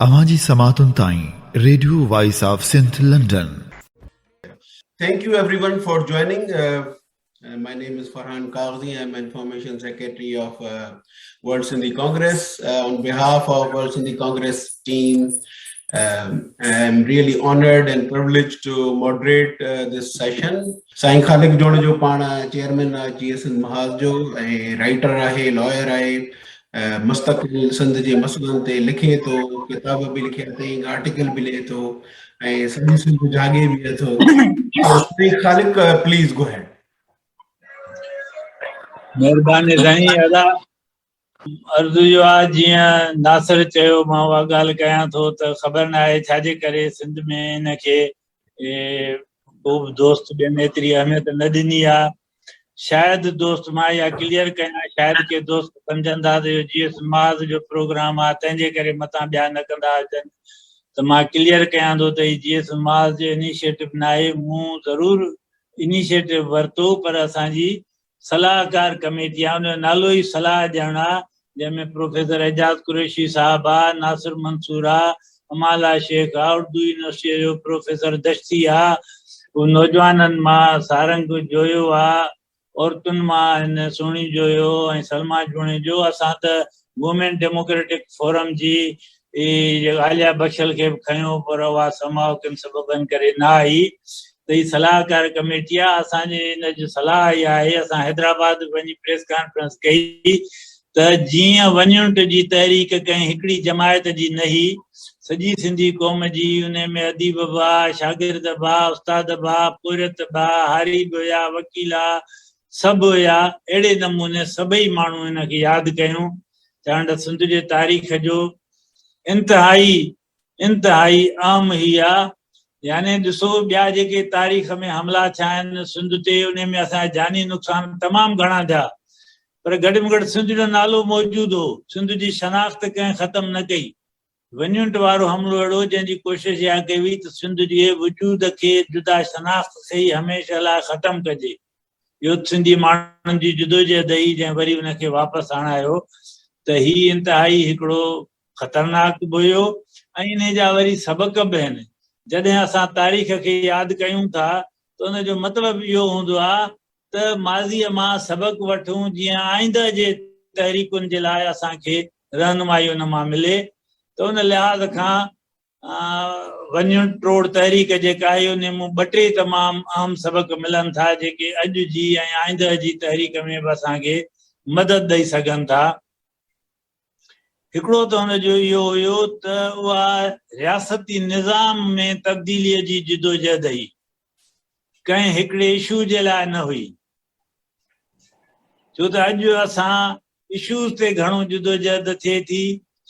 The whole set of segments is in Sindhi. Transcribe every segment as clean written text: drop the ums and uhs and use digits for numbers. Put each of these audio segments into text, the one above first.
اوهان جي سماعتن تائين radio voice of Sindh London. Thank you everyone for joining. My name is Farhan Kagzi. I am Information Secretary of World Sindhi Congress. On behalf of World Sindhi Congress team, I am really honored and privileged to moderate this session. سائين خالق جوڻيجو پاڻ چيئرمين آهي جي ايس سنڌ محاذ جو ۽ رائيٽر آهي، لائر آهي، مستقل سنڌ جي مسئلن تي لکي ٿو، ڪتاب به لکيا اٿئي، آرٽيڪل به لکي ٿو ۽ سڄي سنڌ جاڳي به اٿو. سائين خالق پليز گو هيڊ. مهرباني سائين. ادا عرض اهو آهي جيئن ناصر چيو مان اها ڳالهه ڪيان ٿو ته خبر نه آهي ڇا جي ڪري سنڌ ۾ ان کي ڪو به دوست ٻين ايتري اهميت نه ڏني آهي. شايد دوست مان اها ڪليئر ڪيان شايد ڪي دوست سمجهندا ته اهو جي ايس محاذ جو پروگرام آهي تنهن جي ڪري متان ٻيا نه ڪندا هجن ته مان ڪليئر ڪيان ٿو ته هي جي ايس محاذ جو انيشيٽو ناهي. مون ضرور انيشيٽو ورتو پر اسان جي صلاحڪار ڪميٽي آهي ان جو نالو ئي صلاح ڏيڻ آهي جنهن ۾ پروفيسر اعجاز قريشي صاحب آ، ناصر منصور آ، امالا شيخ آ، اردو يونيورسٽيء جو پروفيسر دشتي آ، نوجوانن مان سارنگ جويو آ، عورتن مان هن سهڻي جويو ۽ سلميٰ جوڻيجو، اسان ته وومين ڊيموڪريٽڪ فورم جي عاليه بخشل کي به کنيو پر اها سماء ڪن سببن ڪري نه آئي ته هي صلاحڪار ڪميٽي آ، اسان جي ان جي صلاح اها آهي، اسان حيدرآباد وڃي پريس ڪانفرنس ڪئي ته جيئن ون يونٽ جي تحريڪ ڪنهن هڪڙي جماعت جي نه هئي، سڄي سنڌي قوم جي، انهي ۾ اديب به ها، شاگرد به ها، استاد به ها، پورهيت به ها، هاري به هيا، وڪيل ها، سڀ هيا، اهڙي نموني سڀئي ماڻهو ان کي ياد ڪيون، ڇاڪاڻ ته سنڌ جي تاريخ جو انتهائي انتهائي اهم هي آ، يعني ڏسو ٻيا جيڪي تاريخ ۾ حملا ٿيا آهن سنڌ تي انهي ۾ اسان جا جاني نقصان تمام گهڻا ٿيا پر گهٽ ۾ گهٽ سنڌ جو نالو موجود هو، سنڌ جي شناخت ڪنهن ختم نه ڪئي. ون يونٽ وارو حملو اهڙو جنهن جي ڪوشش اها ڪئي وئي ته سنڌ جي وجود کي جدا شناخت سهي هميشه لاء ختم ڪجي. اهو سنڌي ماڻهن جي جدوجهد هئي جنهن وري ان کي واپس آڻايو ته هي انتهائي هڪڙو خطرناڪ به هيو ۽ انهي جا وري سبق به آهن. جڏهن اسان تاريخ کي ياد ڪيون ٿا ته ان جو مطلب اهو هوندو آهي ته ماضيء مان سبق وٺون جيئن آئنده جي تحريڪن جي لاء اسان کي رهنمائي ان مان ملي ته ان لحاظ کان ون ٽوڙ تحريڪ جيڪا آهي انهي مون ٻه ٽي تمام اهم سبق ملن ٿا جيڪي اڄ جي ۽ آئنده جي تحريڪ ۾ به اسان کي مدد ڏئي سگهن ٿا. هڪڙو ته هن جو اهو هيو ته اها رياستي نظام ۾ تبديليء جي جدوجهد هئي، ڪنهن هڪڙي اشو جي لاء نه هئي. ڇو ته اڄ اسان اشوز تي گهڻو جدوجهد ٿئي ٿي،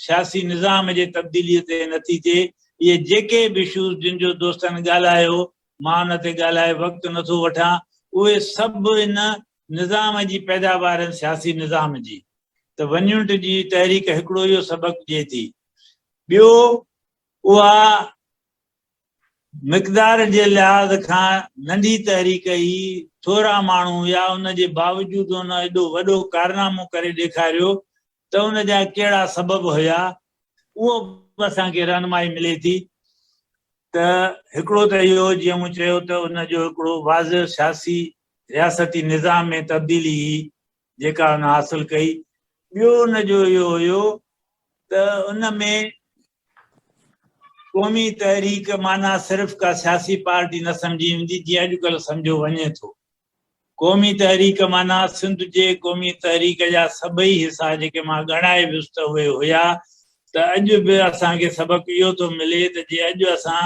سياسي نظام جي تبديليء تي نٿي ٿئي. اهي جيڪي به اشوز جن جو دوستن ڳالهايو، مان ان تي ڳالهائي وقت نٿو وٺان، اهي سڀ ان نظام جي پيداوار آهن، سياسي نظام جي. ته ون يونٽ جي تحريڪ هڪڙو اهو سبق ڏئي ٿي، ٻيو اها مقدار جي لحاظ کان ننڍي تحريڪ هئي، ٿورا ماڻهو هيا، ان جي باوجود ان ايڏو وڏو ڪارنامو ڪري ڏيکاريو ته ان جا ڪهڙا سبب هيا، اهو به اسان کي رهنمائي ملي ٿي ته هڪڙو ته اهو جيئن مون چيو ته ان جو هڪڙو واضح سياسي رياستي نظام ۾ تبديلي هئي، جيڪا ان حاصل ڪئي. ٻيو ان جو اهو هيو ته ان ۾ قومي تحريڪ معنيٰ صرف ڪا سياسي پارٽي نه سمجهي ويندي جيئن اڄڪلهه سمجهيو وڃي ٿو. قومي تحريڪ معنيٰ سنڌ جي قومي تحريڪ جا سڀئي حصا جيڪي مان ڳڻائي ويس ته اهي هيا ته اڄ به اسان کي سبق اهو ٿو ملي ته جي اڄ اسان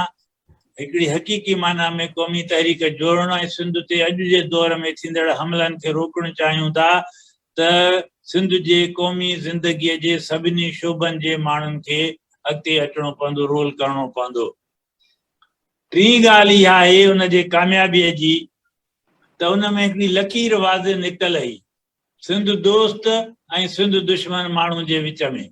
هڪڙي حقيقي معنيٰ ۾ قومي تحريڪ جوڙڻ ۽ سنڌ تي اڄ جي دور ۾ ٿيندڙ حملن کي روڪڻ چاهيون ٿا ته سنڌ جي قومي زندگيء جي سڀني شعبن جي ماڻهن کي اڳتي اچڻو پوندو، رول ڪرڻو پوندو. ٽين ڳالهه اها آهي ان جي ڪاميابيء جي ته ان ۾ هڪڙي لڪير واضح نڪتل هئي. سنڌ دوست ۽ سنڌ دشمن ماڻهن جي وچ ۾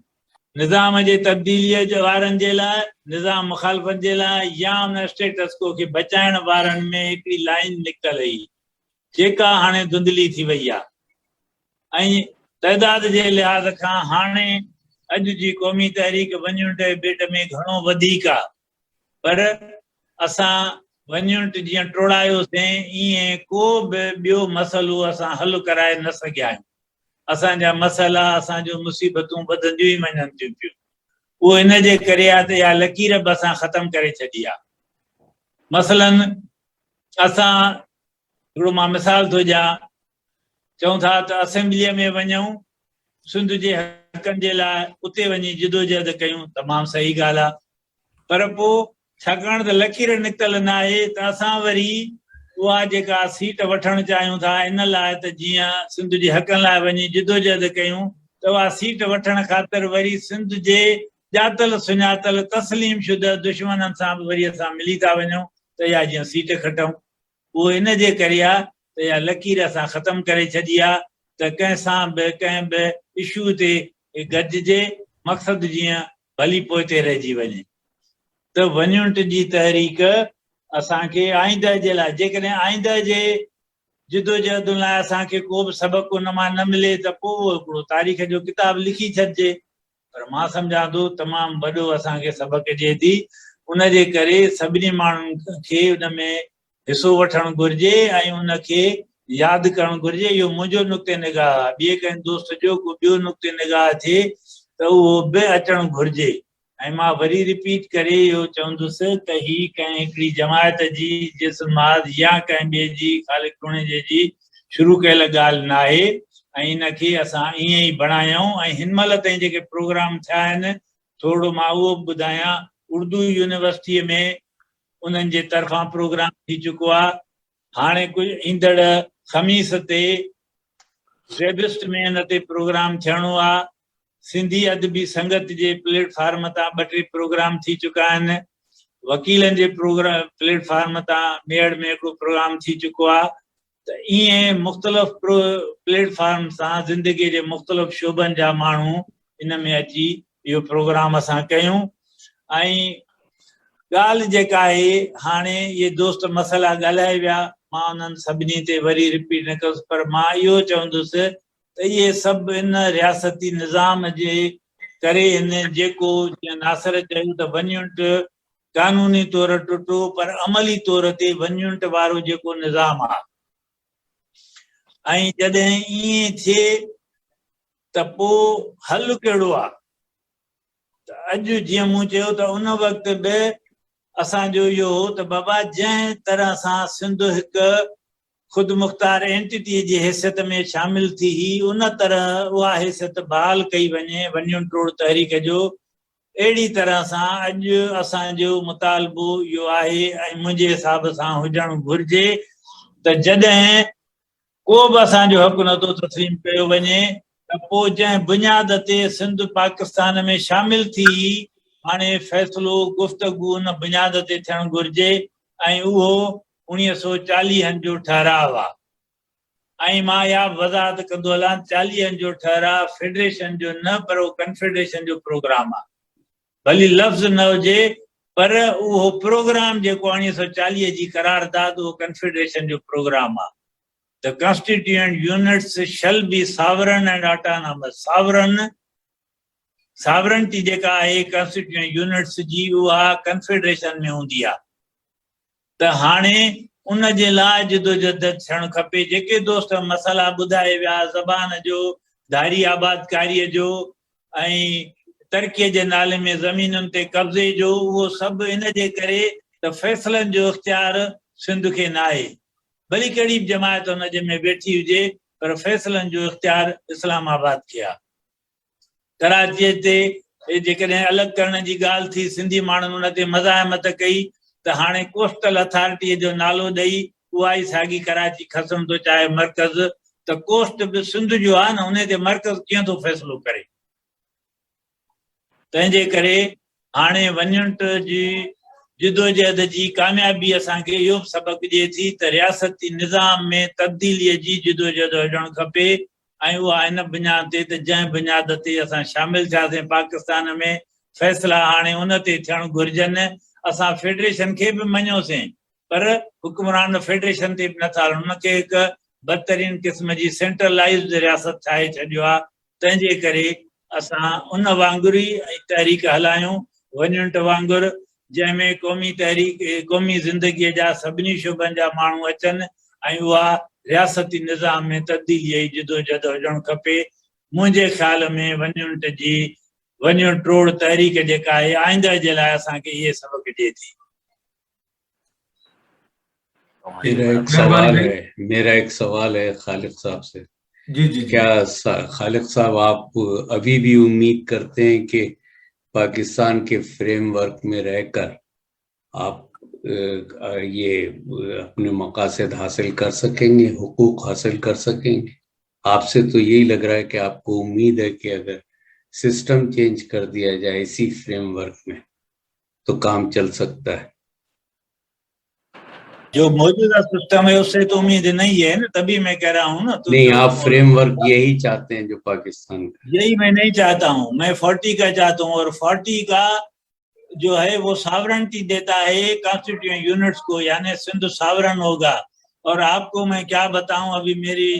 نظام جي تبديليء وارن جي لاء، نظام مخالفن جي لاء يا ان اسٽيٽس ڪو کي بچائڻ وارن ۾ هڪڙي لائين نڪتل هئي، جيڪا هاڻي ڌنڌلي ٿي وئي آهي ۽ تعداد جي لحاظ کان هاڻي اڄ جي قومي تحريڪ ون يونٽ جي ڀيٽ ۾ گهڻو وڌيڪ آ پر اسان ون يونٽ جيئن ٽوڙايوسين ايئن ڪو به ٻيو مسئلو اسان حل ڪرائي نه سگهيا آهيون. اسان جا مسئلا اسان جون مصيبتون وڌنديون ئي وڃن ٿيون پيون. اهو ان جي ڪري آ ته اها لڪير به اسان ختم ڪري ڇڏي آ. مثلاً اسان هڪڙو مان مثال ٿو ڏيان، چئون ٿا ته اسيمبليء ۾ وڃون سنڌ جي حقن جي لاء اتي وڃي جدوجهد ڪيون، تمام صحيح ڳالهه آ پر پوء ڇاڪاڻ ته لڪير نڪتل ناهي ته اسان وري اها جيڪا سيٽ وٺڻ چاهيون ٿا ان لاء ته جيئن سنڌ جي حقن لاء وڃي جدوجهد ڪيون ته اها سيٽ وٺڻ خاطر وري سنڌ جي ڄاتل سڃاتل تسليم شده دشمنن سان به وري اسان ملي ٿا وڃون ته اها جيئن سيٽ کٽون. اهو ان جي ڪري آ ته اها لڪير اسان ختم ڪري ڇڏي آ ته ڪنهن سان به ڪنهن به اشو تي گڏجي مقصد جيئن ڀلي پوئتي رهجي وڃي ته ون يونٽ جي تحريڪ اسان کي آئنده جي لاء جيڪڏهن آئنده جي جدوجهدن لاء اسان کي ڪو به سبق ان مان نه ملي ته پوء اهو هڪڙو تاريخ جو ڪتاب لکي ڇڏجي پر مان سمجهان ٿو تمام وڏو اسان کي سبق ڏئي ٿي ان جي ڪري سڀني ماڻهن کي ان ۾ حصو وٺڻ گهرجي ۽ ان کي ياد ڪرڻ گهرجي اهو منهنجو نقطه نگاهه آهي ٻئي ڪنهن دوست جو ڪو ٻيو نقطه نگاهه ٿئي ته اهو به اچڻ گهرجي ۽ مان وري رپيٽ ڪري اهو چوندس ته هي ڪنهن هڪڙي جماعت جي جيسن معاذ يا ڪنهن ٻئي جي خالق ٽوڻيجي جي شروع ڪيل ڳالهه ناهي ۽ ان کي اسان ائين ئي بڻايائون ۽ هن مهل تائين جيڪي پروگرام ٿيا آهن ٿورڙو مان اهو به ٻڌايان اردو يونيورسٽيء ۾ انهن جي طرفان پروگرام ٿي چڪو آهي هاڻي ڪجهه ايندڙ خميس تي زيبسٽ ۾ ان تي پروگرام ٿيڻو آهي سنڌي ادبي سنگت جي پليٽ فارم تان ٻه ٽي پروگرام ٿي چڪا آهن. وڪيلن جي پليٽ فارم تان ميهڙ ۾ هڪڙو پروگرام ٿي چڪو آهي ته ائين مختلف پليٽ فارم سان زندگي جي مختلف شعبن جا ماڻهو ان ۾ اچي اهو پروگرام اسان ڪيون ۽ ڳالهه جيڪا آهي هاڻي اهي دوست مسئلا ڳالهائي ويا مان انهن سڀني تي وري رپيٽ نه ڪندس پر مان اهو چوندس ته اهي سڀ ان رياستي نظام جي ڪري هن جيڪو جيئن ناصر چيو ته ون يونٽ قانوني طور ٽٽو پر عملي طور تي ون يونٽ وارو جيڪو نظام آ ۽ جڏهن ائين ٿئي ته پو حل ڪهڙو آ ته اڄ جيئن مون چيو ته ان وقت به اسان جو اهو هو ته بابا جنهن طرح سان سنڌ هڪ خودمختار اينٽيٽيء جي حيثيت ۾ شامل ٿي هئي، ان طرح اها حيثيت بحال ڪئي وڃي، ونيون ٽوڙ تحريڪ جو اهڙي طرح سان اڄ اسان جو مطالبو اهو آهي ۽ منهنجي حساب سان هجڻ گهرجي ته جڏهن ڪو به اسان جو حق نٿو تسليم ڪيو وڃي ته پوء جنهن بنياد تي سنڌ پاڪستان ۾ شامل ٿي هئي، هاڻي فيصلو گفتگو ان بنياد تي ٿيڻ گهرجي ۽ اهو اوڻيهه سو چاليهن جو ٺهراء آ ۽ مان اها به وضاحت ڪندو هلان چاليهن جو ٺهراء فيڊريشن جو نه پر اهو ڪنفيڊريشن جو پروگرام آ ڀلي لفظ نه هجي پر اهو پروگرام جيڪو اوڻيهه سو چاليهه جي قرارداد اهو ڪنفيڊريشن جو پروگرام آ The constituent units shall be sovereign and autonomous sovereign sovereignty جيڪا آهي ڪانسٽيٽيوئنٽ يونٽس جي اها ڪنفيڊريشن ۾ هوندي آ ته هاڻي ان جي لاء جدوجھد ٿيڻ کپي جيڪي دوست مسئلا ٻڌائي ويا زبان جو ڌاري آبادڪاري جو ۽ ترقي جي نالي ۾ زمينن تي قبضي جو اهو سڀ ان جي ڪري ته فيصلن جو اختيار سنڌ کي ناهي ڀلي ڪهڙي به جماعت ان جي ۾ ويٺي هجي پر فيصلن جو اختيار اسلام آباد کي آ. ڪراچيء تي جيڪڏهن الڳ ڪرڻ جي ڳالهه ٿي، سنڌي ماڻهن ان تي مزاحمت ڪئي ته هاڻي ڪوسٽل اٿارٽيء جو نالو ڏئي اها ئي ساڳي ڪراچي کسڻ ٿو چاهي مرڪز ته ڪوسٽ به سنڌ جو آهي نه انهي تي مرڪز ڪيئن ٿو فيصلو ڪري. تنهن جي ڪري هاڻي ونيونٽ جي جدوجهد جي ڪاميابي اسان کي اهو به سبق ڏئي ٿي ته رياستي نظام ۾ تبديليء جي جدوجهد هجڻ کپي ۽ اها ان بنياد تي ته جنهن بنياد تي اسان شامل ٿياسين پاڪستان ۾ فيصلا هاڻي ان تي ٿيڻ گهرجن اسان فيڊريشن کي به مڃيوسين پر حڪمران فيڊريشن تي به نٿا هلن ان کي هڪ بدترين قسم جي سينٽرلائيزڊ رياست ٺاهي ڇڏيو آهي تنهن جي ڪري اسان ان وانگر ئي تحريڪ هلايون ون يونٽ وانگر جنهن ۾ قومي تحريڪ قومي زندگيء جا سڀني شعبن جا ماڻهو اچن ۽ اها رياستي نظام ۾ تبديليء جي جدوجهد هجڻ کپي. منهنجي خيال ۾ ون يونٽ جي ون يونٽ ٽوڙ تحريڪ جيڪا آهي آئنده جي لاء اسان کي اهي سبق ڏئي ٿي. मेरा एक सवाल है मेरा एक सवाल है खालिद साहब से जी जी क्या खालिद साहब आप अभी भी उम्मीद करते हैं कि पाकिस्तान के फ्रेमवर्क में रहकर आप ये अपने मकासद हासिल कर सकेंगे, हुकूक हासिल कर सकेंगे? आपसे तो यही लग रहा है कि आपको उम्मीद है कि अगर सिस्टम चेंज कर दिया जाए इसी फ्रेमवर्क में तो काम चल सकता है। जो मौजूदा सिस्टम है उससे तो उम्मीद नहीं है ना, तभी मैं कह रहा हूँ ना। तो नहीं, आप फ्रेमवर्क यही चाहते हैं जो पाकिस्तान का? यही मैं नहीं चाहता हूँ, मैं 40 का चाहता हूँ। और 40 का जो है वो सावरनटी देता है कॉन्स्टिट्यूएंट यूनिट्स को, यानी सिंध सावरन होगा। और आपको मैं क्या बताऊं, अभी मेरी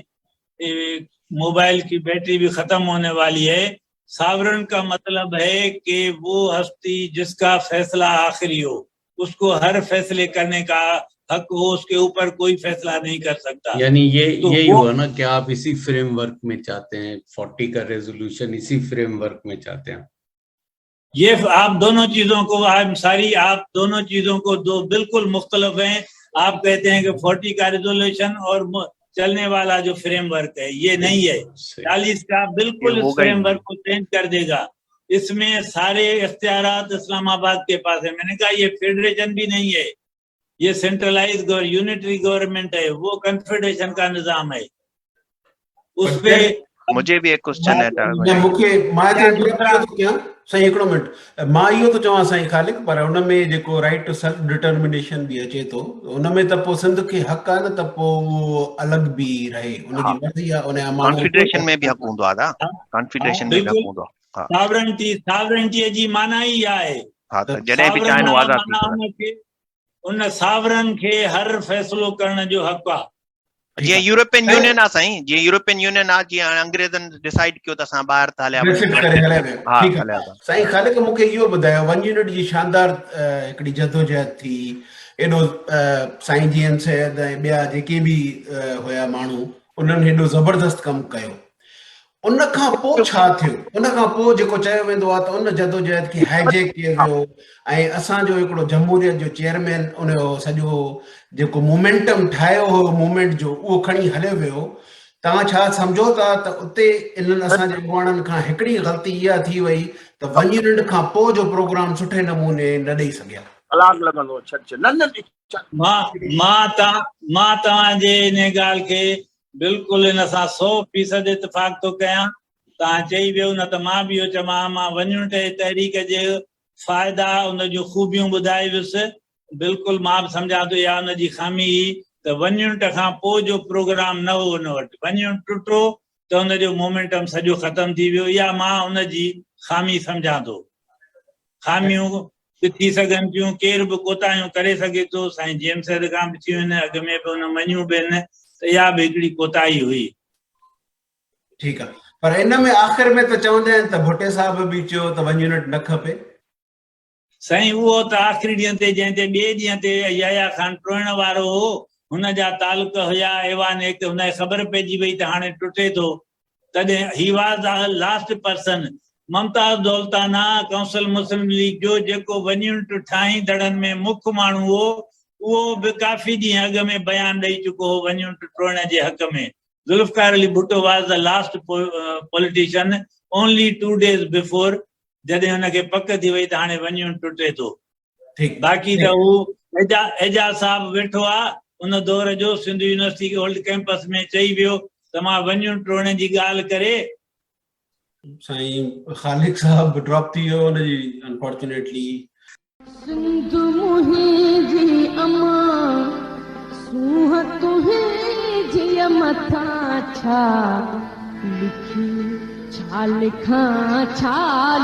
मोबाइल की बैटरी भी खत्म होने वाली है। सावरन का मतलब है कि वो हस्ती जिसका फैसला आखिरी हो, उसको हर फैसले करने का हक हो, उसके ऊपर कोई फैसला नहीं कर सकता। यानी ये तो यही हुआ ना कि आप इसी फ्रेमवर्क में चाहते हैं, 40 का रेजोल्यूशन इसी फ्रेमवर्क में चाहते हैं। ये आप दोनों चीजों को, आप सारी आप दोनों चीजों को दो बिल्कुल मुख्तलिफ हैं। आप कहते हैं कि 40 का रेजोल्यूशन और चलने वाला जो फ्रेमवर्क है ये नहीं है। 40 का बिल्कुल इस फ्रेमवर्क को चेंज कर देगा। इसमें सारे इख्तियारात इस्लामाबाद के पास है। मैंने कहा ये फेडरेशन भी नहीं है, ये सेंट्रलाइज यूनिटरी गवर्नमेंट है, वो कॉन्फेडरेशन का निजाम है। उस पे मुझे भी एक क्वेश्चन है। मूंखे मां हिते कयां साईं, हिकिड़ो मिंट, मां इहो थो चवां साईं ख़ालिक, पर उन में जेको राइट टू सेल्फ डिटर्मिनेशन बि अचे थो, उन में त पोइ सिंध खे हक़ आहे न, त पोइ उहो अलॻि बि रहे, उनजी मर्ज़ी आहे। उन कॉन्फेडरेशन में बि हक़ हूंदो आहे, कॉन्फेडरेशन में बि हक़ हूंदो आहे। सावरनटी, सावरनटीअ जी माना ई इहा आहे। हा, त जॾहिं बि चाहिनि आज़ाद थी उन सावरन खे हर फ़ैसिलो करण जो हक़ आहे। जीअं यूरोपियन यूनियन आहे साईं, जीअं यूरोपियन यूनियन आहे, जीअं हाणे अंग्रेज़नि डिसाइड कयो त असां ॿाहिरि था हलिया वञूं। हा, हलिया। साईं ख़ालिक, मूंखे इहो ॿुधायो, वन यूनिट जी शानदार हिकिड़ी जदोजहद थी, एॾो साईं जी एम सैद ऐं ॿिया जेके बि हुया माण्हू, उन्हनि एॾो ज़बरदस्त कमु कयो। उन खां पोइ छा थियो? उन खां पोइ जेको चयो वेंदो आहे त उन जदोजहद खे हाईजैक कयो वियो ऐं असांजो हिकिड़ो जमहूरियत जो चेयरमैन उनजो सॼो जेको मोमेंटम ठाहियो हो मूवमेंट जो, उहो खणी हलियो वियो। तव्हां छा सम्झो था त उते इन्हनि असांजे अॻुवाणनि खां हिकिड़ी ग़लती इहा थी वई त वन यूनिट खां पोइ जो प्रोग्राम सुठे नमूने न ॾेई सघिया? कलाक लॻंदो, छॾ न न। मां तव्हांजे इन ॻाल्हि खे बिल्कुलु इन सां 100% इतफ़ाक़ थो कयां। तव्हां चई वियो न त मां बि इहो चवां, मां वन यूनिट जी तहरीक जे फ़ाइदा, उन जूं ख़ूबियूं ॿुधाए वियुसि। बिल्कुलु मां बि सम्झां थो इहा उनजी ख़ामी हुई त वन यूनिट खां पोइ जो प्रोग्राम न हो उन वटि। वन यूनिट टुटो त उनजो मोमेंटम सॼो ख़तमु थी वियो। इहा मां उनजी ख़ामी सम्झां थो। ख़ामियूं बि थी सघनि थियूं, केरु बि कोताहियूं करे सघे थो। साईं जी एम सैद खां बि थियूं आहिनि, अॻु में बि हुन मञियूं बि आहिनि, त इहा बि हिकिड़ी कोताही हुई। ठीकु आहे, पर इन में आख़िर में त चवंदा आहिनि त भुट्टे साहिब बि चयो त वन यूनिट न खपे। साईं उहो त आख़िरी ॾींहं ते, जंहिं ते ॿिए ॾींहं ते याया ख़ान टोइण वारो हो, हुन जा तालुक हुया ऐवान एक, हुनखे ख़बर पइजी वई त हाणे टुटे थो, तॾहिं he was the last person. Mumtaz Daultana council Muslim League जो जेको वन यूनिट ठाहींदड़नि में मुख्य माण्हू हो, उहो बि काफ़ी ॾींहं अॻु में बयान ॾेई चुको हो वन यूनिट टोइण जे हक़ में। Zulfikar Ali Bhutto was the last politician, only 2 days before जॾहिं हुनखे पक थी वई त हाणे वन यूनिट टुटे थो। बाक़ी त हू एजाज़ साहिबु वेठो आहे, उन दौर जो सिंध यूनिवर्सिटी के ओल्ड कैंपस में चई वियो त मां वन यूनिट टोइण जी ॻाल्हि करे। साईं ख़ालिक साहिबु ड्रॉप थी वियो हुनजी अनफॉर्चुनेटली। सिंध मुंहिंजी अमा, सूंहं तुंहिंजी मथां छा लिखी, छा लिखां, छा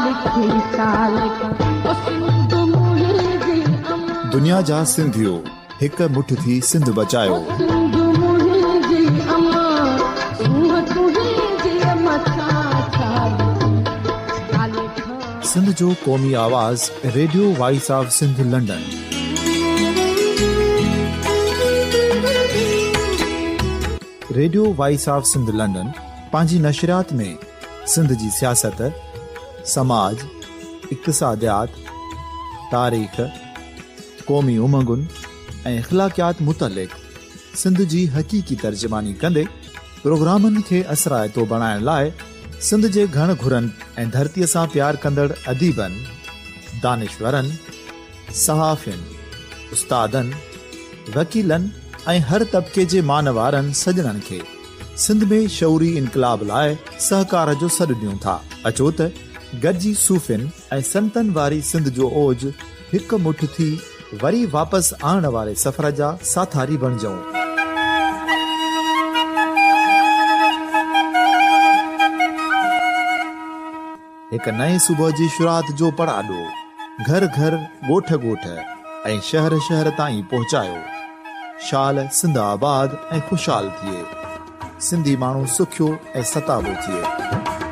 लिखी, छा लिखां, ओ सिंध मुंहिंजी अमा। दुनिया जा सिंधियो, हिक मुठ थी सिंध बचायो। सिंध मुंहिंजी अमा, सूंहं तुंहिंजी मथां छा लिखी, سنڌ جو قومي آواز radio voice of Sindh London. Radio voice of Sindh London پنهنجي نشريات ۾ سنڌ جي سياست، سماج، اقتصاديات، تاريخ، قومي امنگن ۽ اخلاقيات متعلق سنڌ جي حقيقي ترجماني ڪندي پروگرامن کي اثرائتو بڻائڻ لاء سنڌ جي گهڻ گهرن ۽ ڌرتيء سان پيار ڪندڙ اديبن، دانشورن، صحافين، استادن، وڪيلن ۽ هر طبقي جي مان وارن سڄڻن کي سنڌ ۾ شعوري انقلاب لاء سهڪار جو سڏ ڏيون ٿا. اچو ته گڏجي صوفين ۽ سنتن واري سنڌ جو اوج هڪ مٺ ٿي وري واپس آڻڻ واري سفر جا ساٿاري بڻجون. هڪ نئين صبح جي شروعات جو پڙاڏو گهر گهر، ڳوٺ ڳوٺ ۽ شهر شهر تائين پهچايو. شال سنڌ آباد ۽ خوشحال ٿئي. سنڌي ماڻهو سکيو ۽ ستابو ٿئي.